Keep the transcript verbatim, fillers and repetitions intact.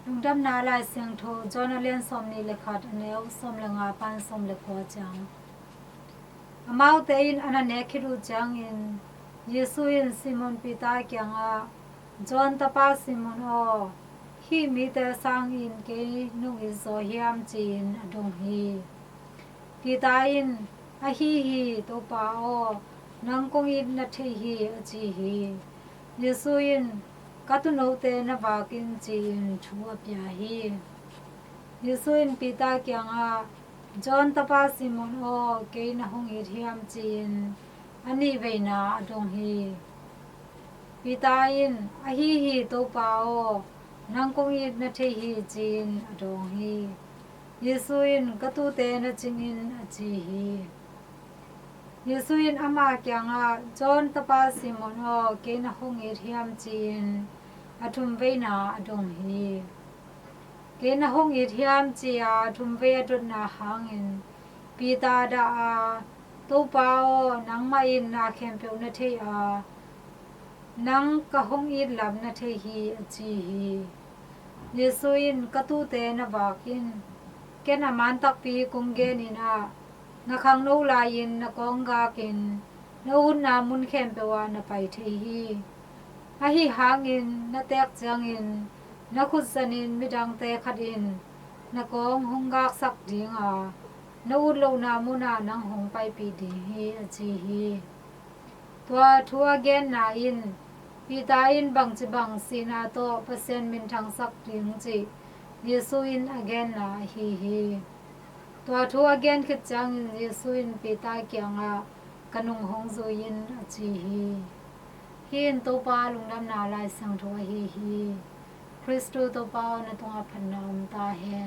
Lungdamna Lai Siangtho John a lian sawmnih le khat, a neu sawm le nga pan sawm le kua ciang. Amaute in a na nek khit uh ciangin Jesu in Simon Peter kiangah, "John tapa Simon aw, hih mite sangin kei nong it zaw hiam?" ci-in a dong hi. Peter in, "Ahi hi, Topa aw, nang kong it na thei hi," a ci hi. Jesu in, "Ka tuunote na vak in," ci-in thu a pia hi. Jesu in Peter kiangah, "John tapa Simon aw, kei na hong it hiam?" ci-in a nih veina a dong hi. Peter in, "Ahi hi, Topa aw, nang kong it na thei hi," ci-in a dawng hi. Jesu in, "Ka tuute na cing in," a ci hi. Jesu in ama kiangah, "John tapa Simon aw, kei na hong it hiam?" ci-in a thum veina a dong hi. "Kei na hong it hiam?" ci-a thum vei a dotna hangin Peter dah a, "Topa aw, nangmah in na khempeuh na thei a, nang ka hong it lam na thei hi," a ci hi. Jesu in, "Ka tuute na vak in. Ken a man takpi kong genin ah, na khangno lai-in na kawng gakin na utna mun khempeuh ah na pai thei hi. Ahi hangin na teek ciangin na khut zanin midangte khat in na kawng hong gaksak ding a, na ut lohna munah nang hong paipih ding hi," a ci hi. Tua thu a genna in Peter in bangci bang sihna tawh Pasian minthangsak ding cih Jesu in a genna ahi hi. Tua thu a gen khit ciangin Jesu in Peter kiangah, "Ka nung hong zui in," a ci hi. Hih in Topa Lungdamna Lai Siangtho ahi hi. Khristu Topa aw, na tungah phatna om ta hen.